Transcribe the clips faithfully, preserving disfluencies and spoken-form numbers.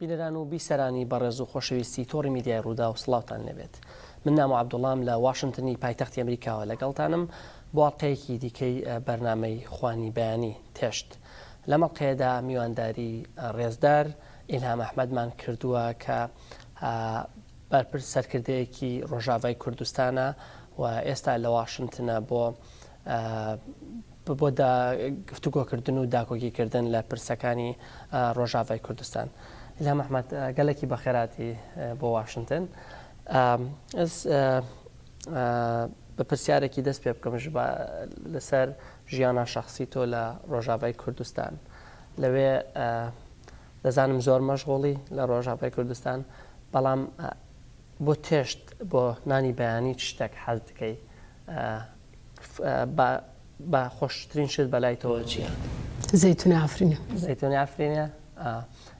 بینەران و بیسەرانی بەڕێز و خۆشەویستی تۆڕی میدیای ڕووداو، سڵاوتان لێبێت. من نامۆ عەبدوڵام، لە واشنگتنی پایتەختی ئەمریکاوە لەگەڵتانم بۆ ئەڵقەیەکی دیکەی، ئە، بەرنامەی خوانی بەیانی تێشت. لەم ئەڵقەیەدا میوانداری، ئە، ڕێزدار ئیلهام ئەحمەدمان کردووە کە، ئە، بەرپرس سەرکردەیەکی ڕۆژاڤای کوردستانە و ئێستا لە واشنگتنە بۆ، ئە، بۆ دا گفتوگۆکردن و داکۆکیکردن لە پرسەکانی، ئە، ڕۆژاڤای کوردستان. ئیلهام ئەحمەد، ئە، گەلێکی بەخێراتی، ئە، بۆ واشنگتن. ئە، ئەز، ئە، ئە، بە پرسیارێکی دەست پێ بکەم ژ-، بە-، لەسەر ژیانە شەخسی تۆ لە ڕۆژاڤای کوردستان. لەوێ، ئە، دەزانم زۆر مەشغوڵی لە ڕۆژاڤای کوردستان، بەڵام، ئە، بۆ تێشت، بۆ نانی بەیانی چ شتێک حەز دەکەی؟ ئە، ف-، ئە، بە، بە خۆشترین شت بەلای تۆوە چییە؟ زەیتونی عەفرینە. زەیتونی عەفرینە؟ ئا،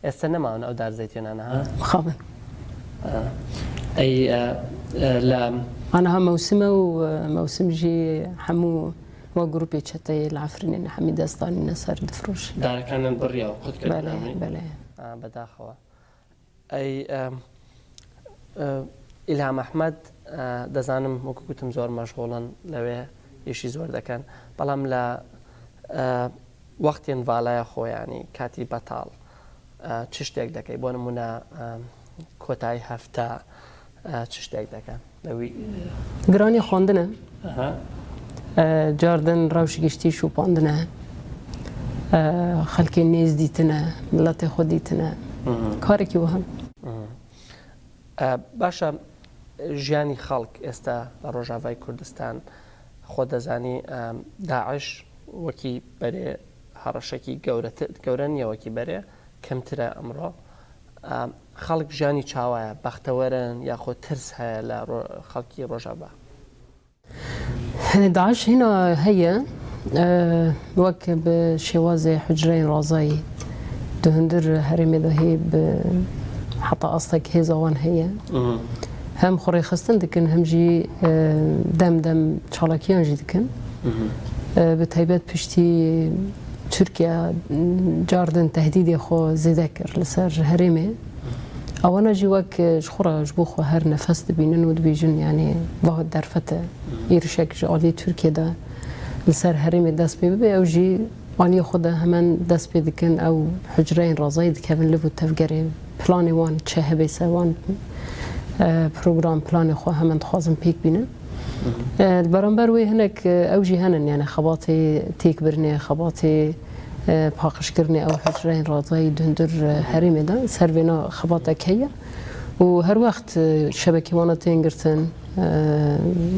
ئێستا نەماون ئەو دار زەیتونانە، ها؟ مخابن. ئا. ئەی، ئە، ئە، لە ئەنها مەوسمە و، ئە، مەوسم ژی هەموو وە گروپی چەتەی لە عەفرینە هەمی دەستانی نەسەر دفروش. دارەکانیان بڕیا و قوت کردنە، بەڵێ، هەمووی؟ بەڵێ. ئا، بەداخەوە. ئەی، ئە، ئە، ئیلهام ئەحمەد، ئە، دەزانم وەکو گوتم زۆر مەشغوڵن لەوێ، ئیشی زۆر دەکەن، بەڵام لە، ئە، وەختێن ڤالایە خۆیانی کاتی بەتاڵ، ئە، چ شتێک دەکەی؟ بۆ نمونە، ئە، کۆتایی هەفتە، ئە، چ شتێک دەکەن؟ لەوی گرانی خواندنە. ئەها. ئە، جاردن ڕەوش گشتی شوپاندنە. ئە، خەلکێ نێز دیتنە، ملەتێ خۆ دیتنە. مهم. کارێکی وەهم. مهم. ئە، باشە، ژیانی خەڵک ئێستا لە ڕۆژاڤای کوردستان خۆ دەزانی، ئە، داعش وەکی بەرێ هەڕەشەکی گەورەتر، گەورە نییە وەکی بەرێ، کەمترە ئەمڕۆ. ئە، خەڵک ژیانی چاوایە، بەختەوەرن یاخۆ ترس هەیە لە ڕۆ-، خەڵکی ڕۆژاڤا؟ داعش هینا هەیە، ئە، وەک bi şêwazê hucreyên razayî di hundir herêmê de hê bi heta astek hêza wan heye. Mhm. Hem xwe rêxistin dikin, hem jî, ئە، dem dem çalakiyan jî dikin. Mhm. ئە، bi taybet piştî Tirkiye, m, cardin tehdîdê xwe zêde kir li ser herêmê. Ewana jî wek, e, ji xwe re, ji bo xwe her nefes dibînin û dibêjin, yanî, va derfet e, êrişek ji aliyê Tirkiye de li ser herêmê dest pê bibe, ew jî aliyê xwe de hemen dest pê dikin, ew hucreyên razayî dikevin liv û tevgerê. Planê wan çi hebe se wan, e, program, planê xwe hemen dixwazin pêk bînin. E, li beramber wê hinek, e, ew jî henin, yani xebatê têkbirinê, xebatê, e, paqijkirinê ew hucreyên razayî di hundir, e, herêmê de ser vêna xebatek heye. Û her wext, e, şebekê wana tên girtin, e,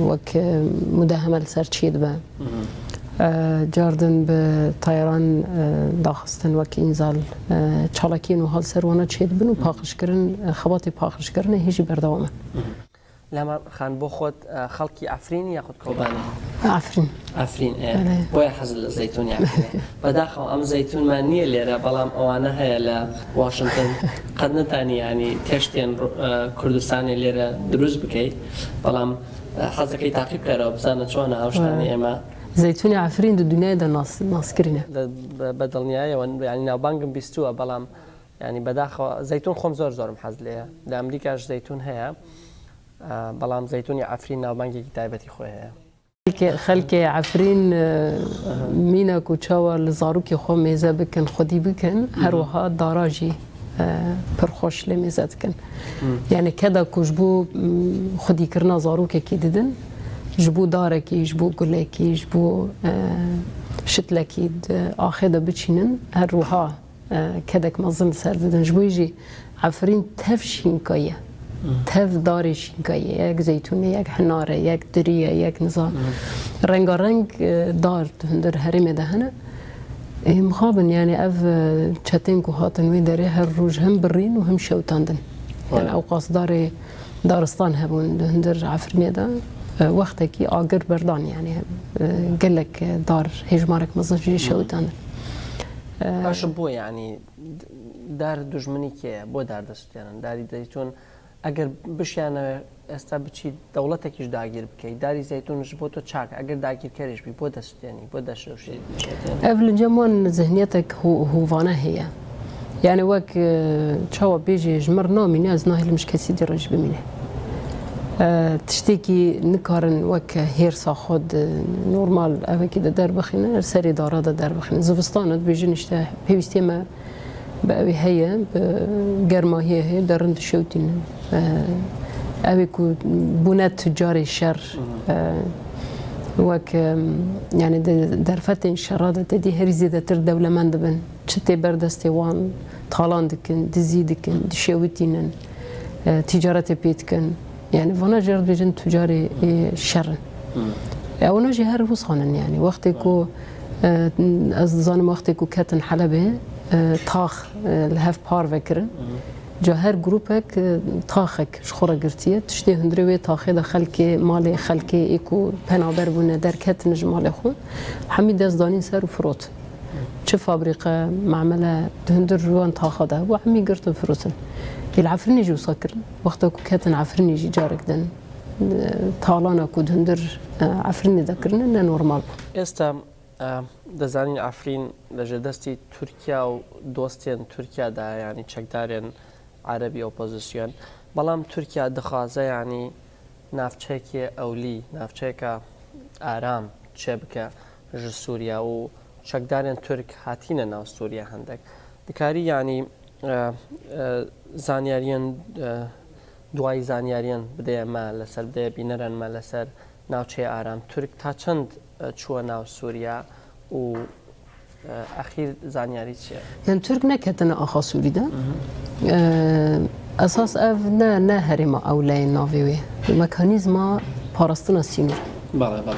wek, e, mudaheme li ser çêdibe. E, cardin bi tayaran, e, daxistin wek înzal, e, çalakiyên wiha li ser wana çêdibin û paqijkirin, e, xebatê paqijkirinê hê jî berdewam e. Lema Xan, bo xwe, e, xelkî Efrînî yaxud Kobanî? Efrîn. Efrîn, e. Belê. Boya hez li zeytûnî Efrînê. Bedaxewa em zeytûnman niye lêre, belam ewane heye li Washington. Qed nitanî, yanî, teştên, e, Kurdistanê lêre dirûst bikey. Belam, e, hez dikey taqîb kere, bizane çi wane ew ştanê ême. Zeytûnê Efrîn di dinyayê de nas-, naskirî ne. Li, be-, be dilniyayê wan, yanî, navbangin bîstû ye, belam, yanî, bedaxewa, zeytûn xwem zor zor im hez lê ye. Li Amerîka ji zeytûn heye. Belam zeytûnî Efrîn navbangekî taybetî xwe heye. Xelkê, xelkê Efrîn, e, mîna ku çawa li zarokê xwe mêze bikin, xwedî bikin, her wiha dara jî, e, pir xweş lê mêze dikin. Yani keda ku ji bo, m, xwedîkirina zarokekî didin, ji bo darekî, ji bo gulekî, ji bo, e, şitlekî di axê de biçînin, her wiha e, kedek mezin li ser didin. Ji bo jî Efrîn tev şînka ye. Tev darê şînka ye. Yek zeytûn e, yek hinar e, yek dirî ye, yek niza. Rengareng, e, dar di hundir herêmê de hene. Ê, mixabin, yani ev, e, çetên ku hatin wê derê her roj hem birîn û hem şewitandin. Yani ew qas darê daristan hebûn di hundir Efrînê de, e, wextekî agir berdan, yani, e, gelek, e, dar hêjmarek mezin jî şewitandin. E, Baş bo, yani, d-, dar dujminî kê ye? Bo dar destûtênin. Darî zeytûn, eger bişiyane êsta biçî dewletekî ji dagir bikey, darî zeytûn ji bo to çak, eger dagirkerê jî bî, bo destûtênî, bo deşewşî? Ev li cem wan zihniyetek ho-, hovane heye. Yani wek, e, çawa bêjê ji mir namîne, ez nahêlim ji kesî dî re jî bimîne. E, tiştekî nikarin wek hêrsa xwe di normal evekî de derbixîne, li serê dara de derbixîne. Zivistan e, dibêjin işte pêwîstiyê me bi ewê heye, bi germahiyê heye, derin dişewtînin. E, ewê ku bûne tucarê şer, e, wek, e, yani di derfetên şera de te dî herî zêdetir dewlemend dibin. Çi tê ber destê wan, talan dikin, dizî dikin, dişewitînin, e, tîcaretê pê dikin. Yani vana jî dibêjin tucarê, e, şer in. E, wana jî her wisa in yani. Wextê ku, e, ez dizanim wextê ku ketin Helebê, e, tax, e, li hev parve kirin. Ca her grûpek, e, taxek ji xwe re girtiye. Tiştê hundirê wê taxê de xelkê, malê xelkê ê ku penaber bûne derketin ji malê xwe. Hemî dest danîn ser û firot. Çi fabrîqe, memele, di hundir ji wan taxa de hebû, hemî girtin firotin. Ê li Efrînê jî wisa kirin. Wexta ku ketin Efrînê jî carek din, e, talana ku di hundir, e, Efrînê de kirine ne normal bû. Êsta, e, dizanîn Efrîn li ji destî Tirkiye û dostên Tirkiye de, yanî çekdarên erebî opozîsyon. Belam Tirkiye dixwaze, yanî navçeyekê ewlî, navçeyeke aram çêbike ji Sûriye û çekdarên Tirk hatîne nav Sûriye hendek. Dikarî, yanî, e, e, zanyariyên, e, duayî zanyariyên bideye me li ser, bideye bînerên me li ser navçeyê aram. Tirk ta çend, e, çûye nav Sûriye û, e, exîr zanyarî çi ye? Yani Tirk neketine axa Sûrî de. E, esas ev ne, ne herêma ewle ye navê wê. Mekanîzma parastina sînor. Bale, bale.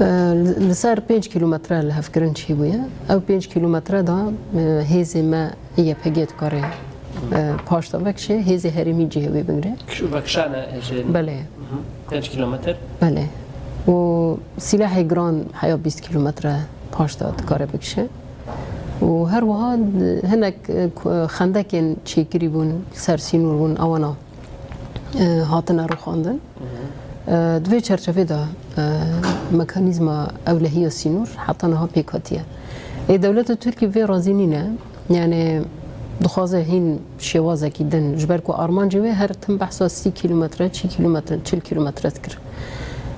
E, li, li ser pênc kîlometre li hevkirin çêbûye. Ew pênc kîlometre de, e, hêzê me Y P G dikare, e, paşta vekişe, hêzê herêmî cihê wê bingre. Kişû vekişane hêzê. Belê. Mhm. Pênc kîlometr. Belê. Û sîlehê giran heya bîst kîlometre paşta dikare bikişe. Û her wiha hinek, e, ku-, xendekên çêkirî bûn, ser sînor bûn, ewana, e, hatine rûxandin. E, di vê çerçevê de, e, mekanîzma ewlehiya sînor heta niha pêk hatiye. Ê dewleta Tirkî vê razî nîne. Yani dixwaze hîn şêwazekî din, ji ber ku armancê wê her tim behsa sî kîlometre, çî kîlometre, çil kîlometre dikir.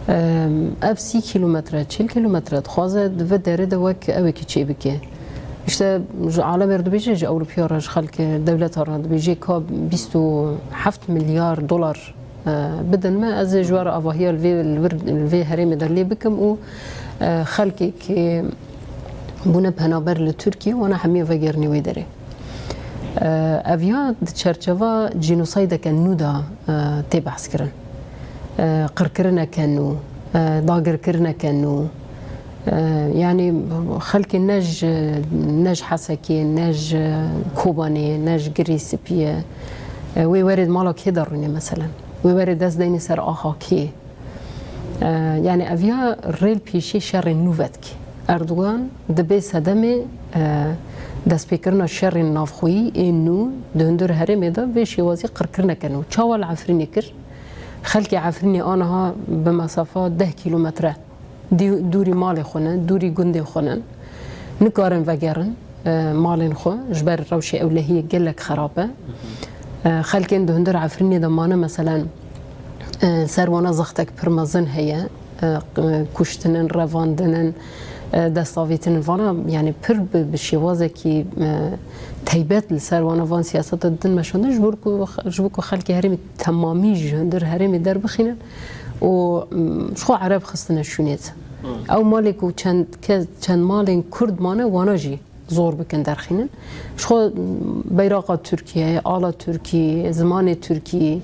E, ev sî kîlometre, çil kîlometre dixwaze di vê derê de wek ewekî çêbike. İşte ji alemê re dibêje, ji Ewropiya re, ji xelkê dewleta re dibêje ka bîst û heft milyar dolar, e, bidin me, ez ê ji we re avahiya li vê, li vir, li vê herêmê de lê bikim û, e, xelkê ku bûne penaber li Tirkiye, wana hemiya vegerîne wê derê. E, ev ya di çerçeva jînosaydeke nû de, e, tê behskirin. E, qirkirineke nû, e, dagirkirineke nû, e, yanî xelkê ne ji, ne ji Hesekê, ne ji Kobanê, ne ji Girê Spî ye. E, wê werê di mala kê de rûnê meselen? Wê werê dest deynê ser axa kê? E, yanî ev ya rê li pêşî şerên nû vedikê. Erdogan dibê sedemê, e, destpêkirina şerên navxweyî ên nû di hundir herêmê de vê şêwazî qirkirineke nû. Çawa li Efrînê kir? Xelkê Efrînê aniha bi mesafa deh kîlometre dî-, dûrî malê xwe ne, dûrî gundê xwe ne. Nikarin vegerin, e, malên xwe, ji ber rewşê ewlehiyê gelek xerab e. E, xelkên di hundir Efrînê de mane, meselen, e, ser wana zextek pir mezin heye. E, q-, kuştinin, revandinin, e, destavêtinin. Vana, yani pir bi, bi şêwazekî, e, teybet li ser wana van siyaseta din meşandin, ji bo ku, ji bo ku xelkê herêmê temamî ji hundir herêmê derbixînin û, m, ji xwe ereb xistine şûnê. Ew malê ku çend ke-, çend malên Kurd mane, wana jî zor bikin derxînin. Ji xwe beyraqa Tirkiyeyê, ala Tirkî, zimanê Tirkî,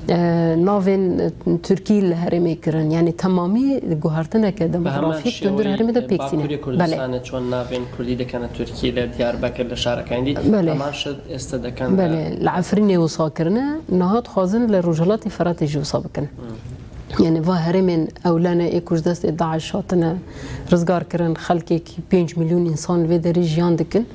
e, navên, e, Tirkî li herêmê kirin. Yanî temamî guhertineke demografîk di hundir herêmê de pêk tîne. Belê. Bakurê Kurdistanê çon navên Kurdî dikene Tirkî li Diyarbekir, li şarekan dî. Belê. Hema şi êsta dikin. Belê. Li Efrînê wisa kirine, niha dixwazin li Rojhilatê Feratê jî wisa bikin. Hmm. Yani va herêmên ewlene ê ku ji destê DAIŞ hatine rizgar kirin, xelkek pênc milyon însan li vê derê jiyan dikin.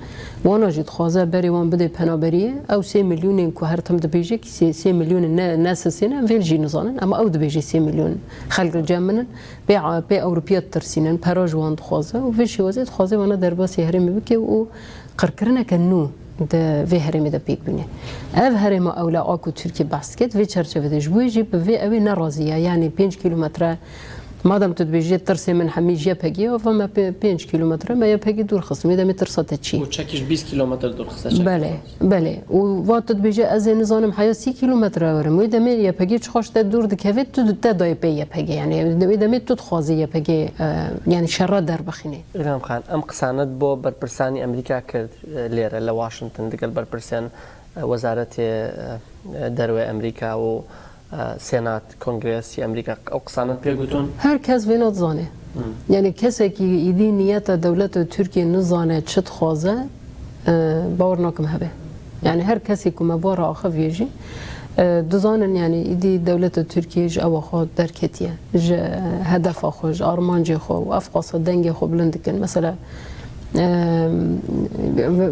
Wana jî dixwaze berê wan bide penaberiyê. Ew sê milyonên ku her tim dibêje kî sê, sê milyonên ne, ne sisê ne, vê jî nizanin. Ama ew dibêje sê milyon xelk li cem min in. Pê, pê Ewropiya ditirsînin, pera ji wan dixwaze û vê şêwazê dixwaze wana derbasî herêmê bike û qirkirineke nû di vê herêmê de pêk bîne. Ev herêma ewle a ku Tirkiye behs diket, vê çerçevê de ji bo yê jî bi vê ew ê nerazî ye. Yanî pênc kîlometre, madem tu dibêjî tirsê min hemî Y P G ye, va me pê-, pênc kîlometre me Y P G dûr xistin. Wê demê tirsa te çi ye? Û çekî ji bîst kîlometre dûr xiste çekî. Belê, belê. Û va tu dibêje ez ê nizanim heya sî kîlometre werim. Wê demê Y P G çiqaş te dûr dikeve, tu te dayê pê Y P G. Yanî wê demê tu dixwazî Y P G, e, yanî şerra derbixînî. Îlham Xan, em qisane bo berpirsani Amerîka kir, e, lêre li Washington digel berpirsên, e, Wezaretê, e, Derve Amerîka û, e, Senat, Kongresi Amerîka ew qisane pê gotun? Her kes vêna dizane. Hmm. Yanî kesekî îdî niyeta dewleta Tirkiye nizane çi dixwaze, e, bawer nakim hebe. Yanî her kesê ku me bi wan re axiviye jî, e, dizanin, yanî îdî dewleta Tirkiye ji ewa xwe derketiye, ji hedefa xwe, ji armancê xwe û ev qasa dengê xwe bilind dikin. Mesela, e,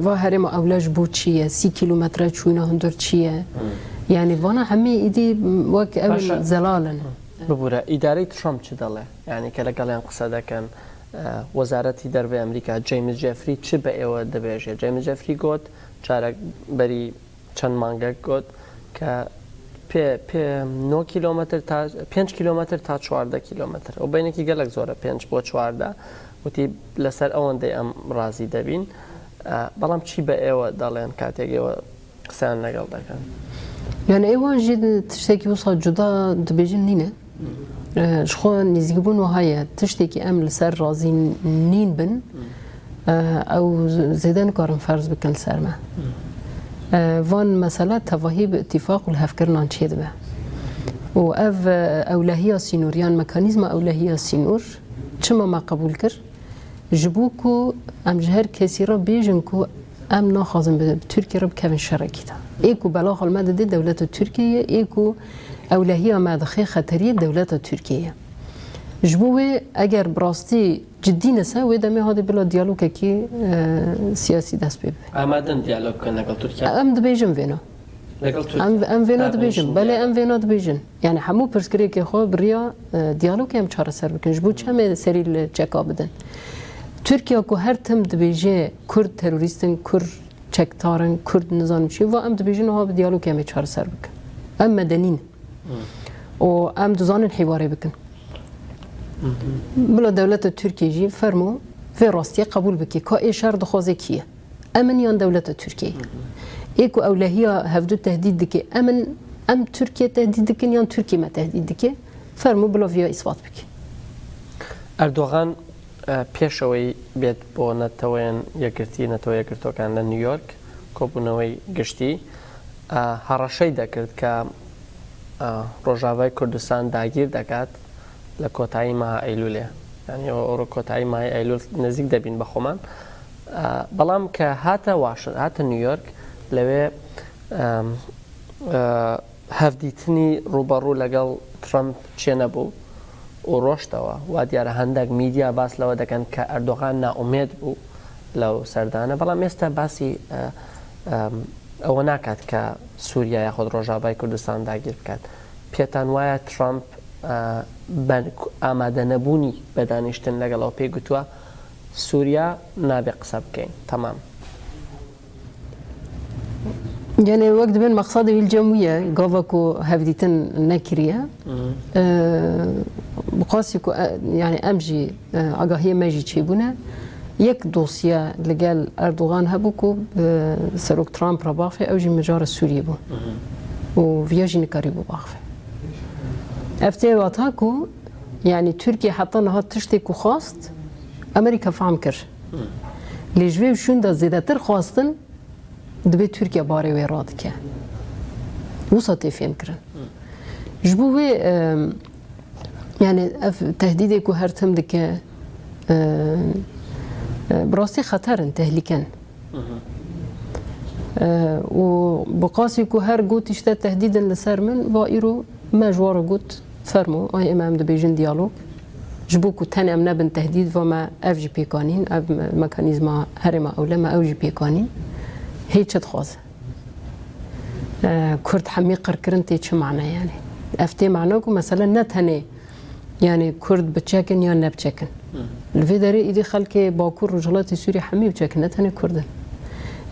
va herêma ewle ji bo çi ye? Sî kîlometre çûyîna hundir çi ye? Hmm. Yanî vana hemî îdî wek ew Başa. Zelal in. Bibûre, îdareyê Trump çi dile? Yanî ke legeliyan qise dikin, e, Wezaretî Derve Amerîka, James Jeffrey çi bi êwe dibêje? James Jeffrey got, carek berî çend mangek got ke pê, pê nod kîlometr ta, pênc kîlometr ta çardeh kîlometr. Û beynekî gelek zor e, pênc bo çardeh. Witî, li ser ewandê em razî dibîn. E, belam çi bi êwe dile, katê êwe qiseyan legel dikin? Yani ê wan jî tiştekî wisa cuda dibêjin nîne. E, ji xwe nêzîkbûn wiha ye. Tiştekî em li ser razî nîn bin, e, ew z-, zêde nikarin ferz bikin li ser me. E, van mesele tevahî bi îtîfaq û li hevkirinan çêdibe. Û ev, e, ewlehiya sînor yan mekanîzma ewlehiya sînor çima me qebûl kir? Ji bo ku em ji her kesî re bêjin ku em naxwazin bi, bi Tirkiye re bikevin şerekî de. Ê ku belaxa li me dide dewleta Tirkiye ye, ê ku ewlehiya me dixe xeteriyê dewleta Tirkiye ye. Ji bo wê eger bi rastî cidî nise, wê demê hadê bila diyalogekî, e, siyasî dest pê bibe. Amade in diyalog bikin legel Tirkiye? Em dibêjin vêna. Legel Tirkiye? Em, em vêna dibêjin. Belê, em vêna dibêjin. Yani hemû pirsgirêkê xwe bi riya, e, diyalogê em çareser bikin. Ji bo çi em ê serî li çeka bidin? Tirkiye ku her tim dibêje Kurd terorîst in, Kurd çekdar in, Kurd nizanim çi, va em dibêjin, ha bi diyalogê em ê çareser bikin. Em medenî ne. Û em dizanin hîwarê bikin. Bila dewleta Tirkiye jî fermo vê rastiyê qebûl bike. Ka ê şer dixwaze kî ye? Em in yan dewleta Tirkiyeyê? Ê ku ewlehiya hevdu tehdîd dike, em in, em Tirkiye tehdîd dikin yan Tirkiye me tehdîd dike? Fermo bila viya îsbat bike. Erdogan, e, pêşeweyî bêt bo Neteweyên Yekgirtî, Netewe Yekgirtokan li New York, kobûnewey giştî, e, hereşey dekird ke, e, Rojavayê Kurdistan dagîr dekat li kotayî meha Eylûlê. Yani o, o kotayî meha Eylûl nêzîk debîn bi xwe man. E, belam ke hate Washington, hate New York, lewê, e, e, hevdîtinî rûberû legel Trump çênebû û roştewe. Wa diyar e, hendek mîdya bas lewe dikin ke Erdogan naumêd bû lew serdane. Belam êsta basî, e, e, ewe naket ke Sûriye yaxud Rojavayê Kurdistan dagîr biket. Pêtan waya Trump, e, ben, amadenebûnî be danîştin legel ew pê gotiwe, Sûriye nabe qise bikeyn. Temam. Yani wek dibên mexsedê wî li cem wî ye, gava ku hevdîtin nekiriye. Hı hı. Eee, bi qasî ku, e, yani em jî, e, agahiyê me jî çêbûne. Yek dosye li gel Erdogan hebû ku, e, Serok Trump re baxivê, ew jî mijara Sûriyê bû. Hı hı. Û viya jî nikarîbû baxivê. Ev tê wata ku, yani Tirkiye heta niha tiştê ku xwast, Amerîka fehm kir. Lê ji vê û şûnda zêdetir xwestin, dibê Tirkiye barê wê radike. Wisa tê fêhmkirin. Ji bo wê, e, yani ev tehdîdê ku her tim dike, e, e, bi rastî xeter in, tehlîke in. E, û bi qasî ku her got îşte tehdîdin li ser min, va îro me ji wan re got, fermo, ay ê me em dibêjin diyalog. Ji bo ku tenê em nebin tehdîd, va me ev jî pêk anîn, ev me-, mekanîzma herêma ewle me ew jî pêk anîn. Hê çi dixwaze? E, Kurd hemî qirkirin tê çi mane yani? Ev tê mane ku mesele ne tenê yani Kurd bi çekin yan ne bi çekin. Hı. Li vê derê îdî xelkê Bakur, Rojhilatê Sûriyê hemî bi çekin, ne tenê Kurd in.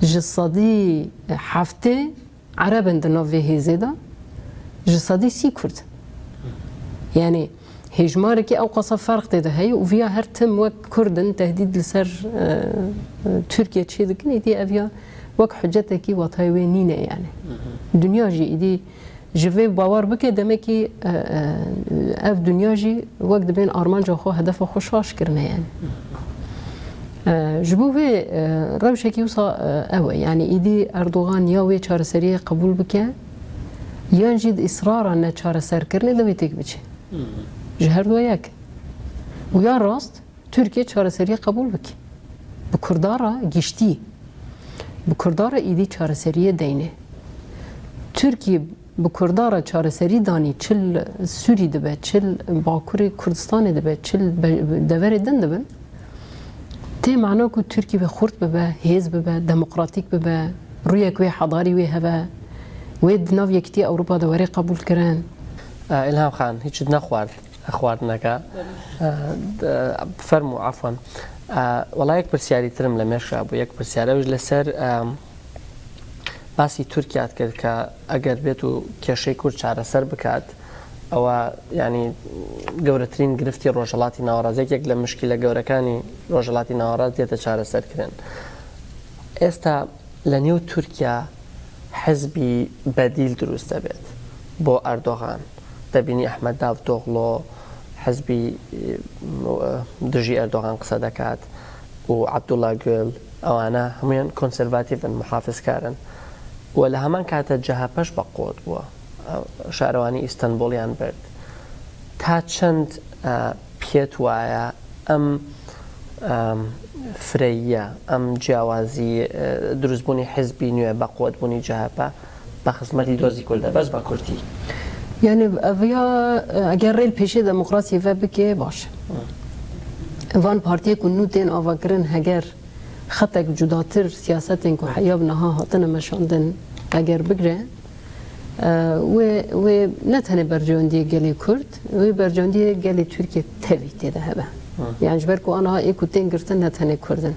Ji sedî heftê Ereb in di nav vê hêzê de, ji sedî sî Kurd. Yanî hêjmarekî ew qasa ferq tê de heye û viya her tim wek Kurd in tehdîd li ser, e, e, Tirkiye çê dikin, êdî ev ya wek hucetekî watayê wê nîne yani. Dinya jî êdî ji vê bawer bike, demekî, e, e, ev dinya jî wek dibên armanca xwe, hedefa xwe şaş kirine yani. E, ji bo vê, e, rewşekî wisa, e, ew e. Yani êdî Erdogan ya wê çareseriyê qebûl bike, yan jî di israra neçareserkirinê de wê têk biçe. Ji her du yek. Û ya rast, Tirkiye çareseriyê qebûl bike. Bi Kurda re giştî. Bi Kurda re êdî çareseriyê deyne. Tirkiye bi Kurda re çareserî danî, çi li Sûrî dibe, çi li Bakurê Kurdistanê dibe, çi li be-, deverê din dibin, tê mana ku Tirkiye wê xurt bibe, hêz bibe, demokratîk bibe, rûyek wê hedarî wê hebe, wê di nav Yekîtiya Ewropa de were qebûl kirin. E, Îlham Xan, hîç nexwar xwarineke. E, d-, fermû, afwan. E, wela yek pirsyarî tirim li mêr şabû, yek pirsyar. Ew jî li ser, e, basî Tirkiye dikir ke eger bêt û kêşeyê Kurd çareser bikat, ewa, yanî, gewretirîn giriftî Rojhelatî Nawerast, yekek li mişkîle gewrekanî Rojhelatî Nawerast diyete çareserkirin. Êsta li nêw Tirkiye hizbî bedîl dirûst debêt bo Erdogan. Debînî Ehmed Davutoglu hizbî, e, dijî Erdogan qise dekat û Abdullah Gül, ewana hemûyan konservatîf in, muhafizkar in. Û li heman kate C H P jî bi qûwet bû. Şarewanî Îstenboliyan bird. Ta çend, e, pêt waye em, em, fireyiye, em ciyawazî, e, dirustbûnî hizbî nû ye, bi qûwetbûnî C H P, bi xizmetî dozî Kurd e, bes bi Kurdî. Yani ev ya, e, eger rê li pêşê demokrasiyê ve bike, baş. Van partiyê ku nû tên avakirin, heger xetek cudatir siyasetên ku heya bi niha hatine meşandin, eger bigre, e, wê, wê ne tenê berjewendiyê gelê Kurd, wê berjewendiyê gelê Tirkiye tevî tê de hebe. Hı. Yani ji ber ku aniha ê ku tên girtin ne tenê Kurd in.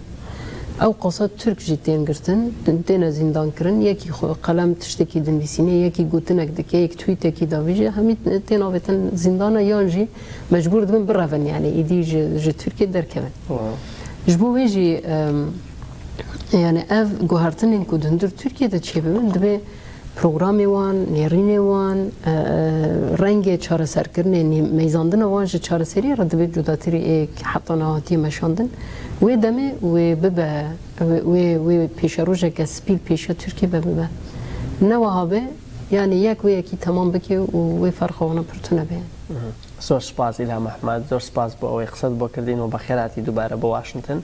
Ew qasa Tirk jî tên girtin, têne zîndan kirin, yekî xwe qelem tiştekî dinivîsîne, yekî gotinek dike, yek tweetekî davêje, hemî tên avêtin zîndana yan jî mecbûr dibin birevin, yani êdî ji, ji Tirkiye derkevin. Wow. Ji bo wê jî, em, yani ev guhertinên ku di hundir Tirkiye de çêbibin, divê programê wan, nêrînê wan, e, rengê çareserkirinê, nî-, meyzandina wan ji çareseriyê re divê cudatirî ê heta niha hatiye meşandin. Wê demê wê bibe, wê, wê, wê pêşerojeke spî li pêşiya Tirkiye ve bibe. Ne wiha be, yani yek wê yekî temam bike û wê ferqa wana pir tune be. Mhm. Zor spas Îlham Ehmed, zor spas bo ew ê qise bo kirdîn û bi xêr hatî dubare bo Washington.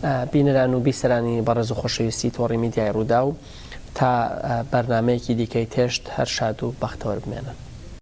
E, bîneran û bîseranî berêz û xoşewîstî torî mîdyayê Rûdaw, ta, e, bernameyekî dîkey têşt her şad û bextewar bimênin.